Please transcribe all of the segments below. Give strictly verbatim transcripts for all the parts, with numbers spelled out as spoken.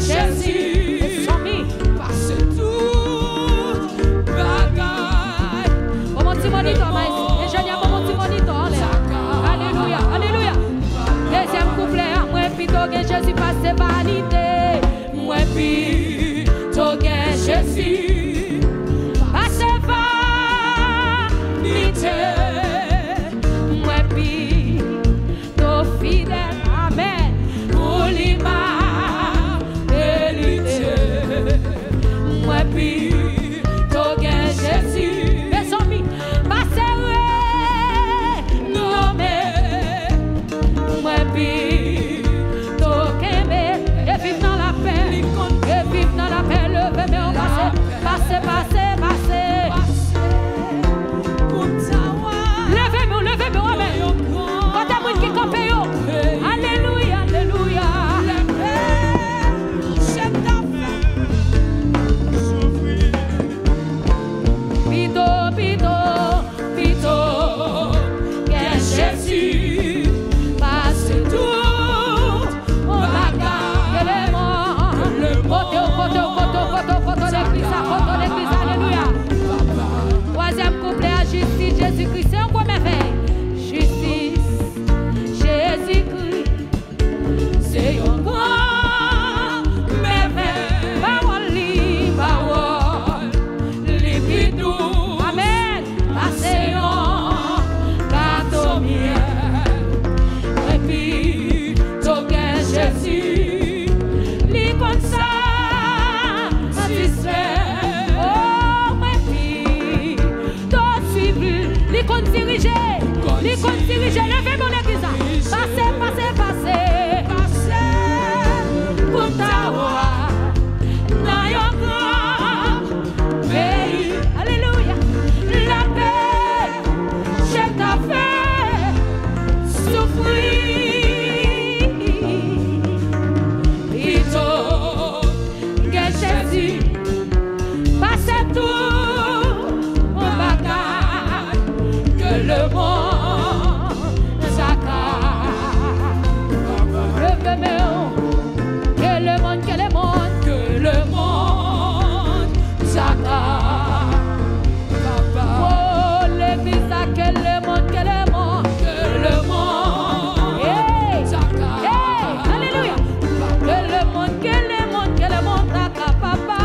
Jezi. Pase tout bagay. Ban m yon ti monitò, Maestro. Enjenyè, ban m yon ti monitò anlè. Alelouya, alelouya. Dezyèm kouplè a, mwen pito gen Jezi pase vanite. Mwen pito gen Jezi pase vanite. Mwen pito fidèl, amèn, pou li m ap lite. Mwen pito gen Jezi. Mezanmi, pase renome. Mwen pito kenbe e viv nan lapè. E viv nan lapè, leve men w, pase, pase, pase, pase. Leve men w, leve men w, amèn. Kote moun ki kanpe yo? Alelouya, alelouya. Pito, pito, pito gen Jezi pase tout bagay. Ke lemonn, kote w, kote w, kote w, kote w, kote w, legliz la, kote w, legliz la, alelouya. Twazyèm kouplè a, jistis Jezikri, se yon gwo mèvèy. Jistis Jezikri. Se yon gran mèvèy. Pawòl li, pawòl li pi dous. Amèn. Pase yon gato myèl. Mwen pito gen Jezi. Li konn satisfè. O, mwen pi to swiv li. Li konn dirije. Li konn dirije. Leve men w, legliz la. Pase, pase, pase. Pase pou ta wa nan yon gran peyi. Alelouya. Lapè, je ta fè soufri. Pito gen Jezi pase tout bagay ke lemonn sa ka. Leve men w. Ke lemonn, ke lemonn, ke lemonn sa ka. Papa. O, legliz la, ke lemonn, ke lemonn. Ke lemonn. Hey! Hey! Alelouya! Ke lemonn, ke lemonn, ke lemonn ta ka, papa.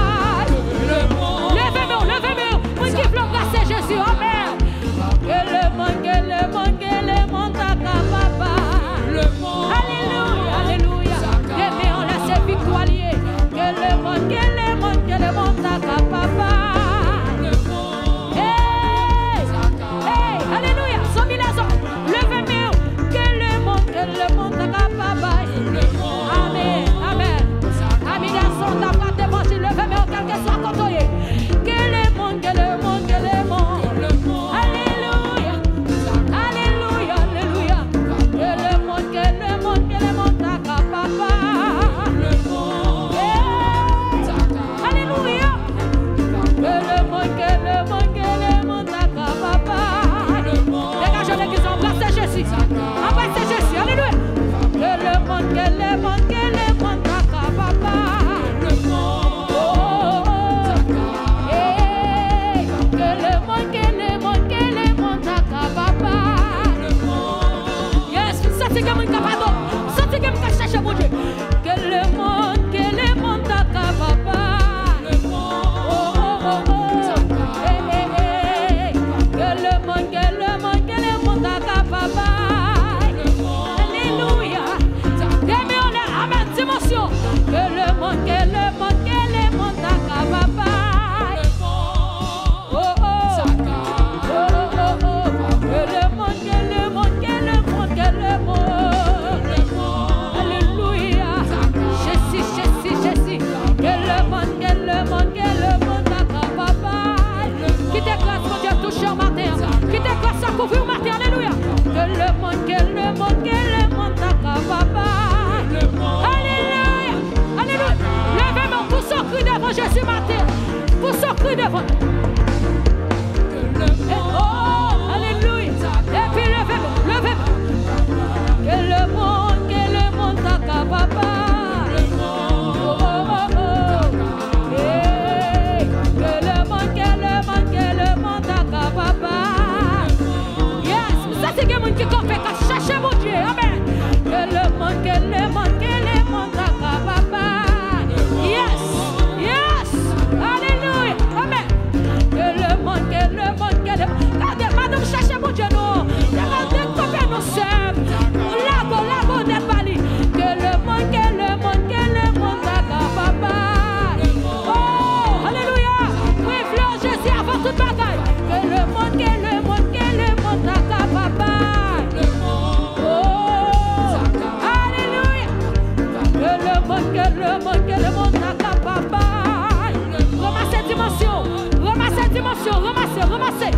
Leve men w, leve men w. Moun ki vle w pase Jezi, amèn. Ke lemonn, ke lemonn, ke lemonn ta ka, papa. Alelouya, alelouya. Demen an la, se viktwa li ye. Ke lemonn, ke lemonn, ke lemonn ta ka, papa. Hey! Hey! Alelouya! Zanmi lèzòm, leve men w. Ke lemonn, ke lemonn ta ka, papa. Amèn, amèn. Ami gason, ta pral devanse, leve men w, kèlkeswa kote w ye. Ke lemonn, ke lemonn, ke lemonn. Alelouya! Alelouya, alelouya. Ke lemonn, ke lemonn, ke lemonn ta ka, papa. Hey! Alelouya! Ke lemonn, ke lemonn, ke lemonn ta ka, papa. Degaje legliz la, anbrase Jezi. Anbrase Jezi, alelouya. Ke lemonn, ke lemonn, ke lemonn ta ka, papa. Oh, oh, oh. Hey, ke lemonn, ke lemonn, ke lemonn ta ka, papa. Yes, m santi gen moun k ap adore. M santi gen moun k ap chèche Bondye. Ke lemonn, ke lemonn ta ka, papa. Oh, oh, oh, oh. Hey, hey, hey. Ke lemonn, ke lemonn, ke lemonn ta ka, papa. Alelouya. Demen an lè, amèn, dimansyon. Ke lemonn, ke lemonn, ke lemonn ta ka, papa. Oh, oh. Oh, oh, oh, oh. Ke lemonn, ke lemonn, ke lemonn, ke lemonn. Alelouya. Jezi, Jezi, Jezi. Ke lemonn, ke lemonn, ke lemonn ta ka, papa. Kite gras Bondye touche w maten an. Kite gras la kouvri w maten. Alelouya. Ke lemonn, ke lemonn, ke lemonn ta ka, papa. Alelouya. Ke lemonn, ke lemonn ta kapab bay. Ranmase dimansyon, ranmase dimansyon, ranmase, ranmase.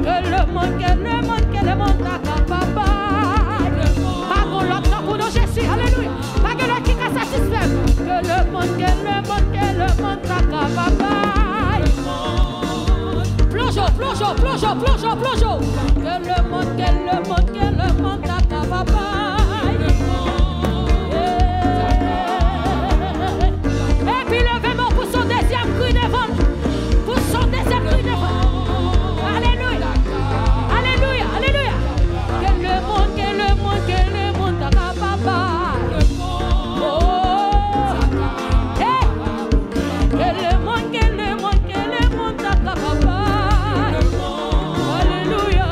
Ke lemonn, ke lemonn, ke lemonn ta kapab bay. Pa gon lòt tankou non Jezi, alelouya. Pa gen lòt ki ka satisfè m. Ke lemonn, ke lemonn, ke lemonn ta kapab bay. Plonje w, plonje w, plonje w, plonje w, plonje w. Ke lemonn, ke lemonn, ke lemonn ta kapab bay. Epi leve men w pou son dezyèm kri devan l. Pou son dezyèm kri devan l. Alelouya. Alelouya, alelouya. Ke lemonn, ke lemonn, ke lemonn ta kapab bay. Oh. Hey. Ke lemonn, ke lemonn, ke lemonn ta kapab bay. Alelouya.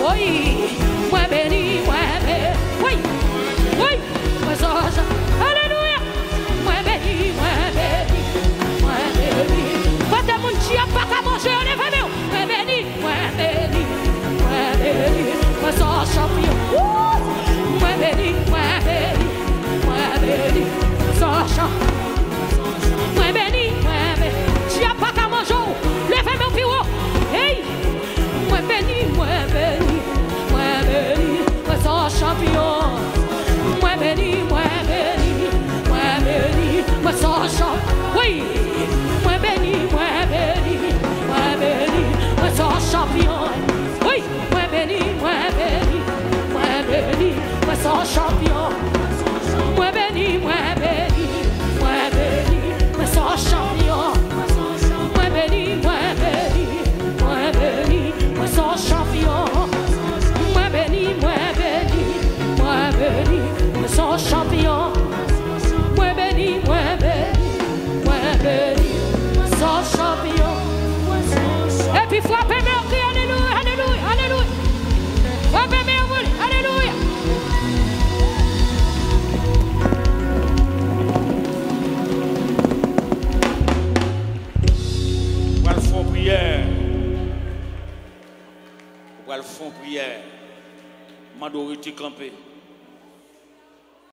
Wi, mwen beni, mwen beni. Wi, wi, mwen sòti. Alelouya. Mwen beni, mwen beni, mwen beni. Kote moun dyab pa ka manje yo, leve men w. Mwen beni, mwen beni, mwen beni. Mwen sòti chanpyon. Woo! Mwen beni, mwen beni, mwen beni. Mwen sòti chanpyon. Mwen beni, mwen beni. Dyab pa ka manje w. Leve men w pi wo. Hey! Mwen beni, mwen beni, mwen beni, mwen sòti chanpyon. Mwen beni, mwen beni, mwen beni, mwen sòti chanpyon. Wi! Mwen beni, mwen beni, mwen beni, mwen sòti chanpyon. Wi! Mwen beni, mwen beni, mwen beni, mwen sòti chanpyon. Mwen beni, mwen beni, mwen beni, mwen sòti chanpyon. Mwen beni, mwen beni, mwen beni, mwen sòti chanpyon. Mwen beni, mwen beni, mwen beni, mwen sòti chanpyon. Mwen beni, mwen beni, mwen beni, mwen sòti chanpyon. Epi frape men w, kriye alelouya, alelouya, alelouya. Frape men w pou li, alelouya. Ou pral fè yon priyè. Ou pral fè yon priyè. Mande w rete kanpe.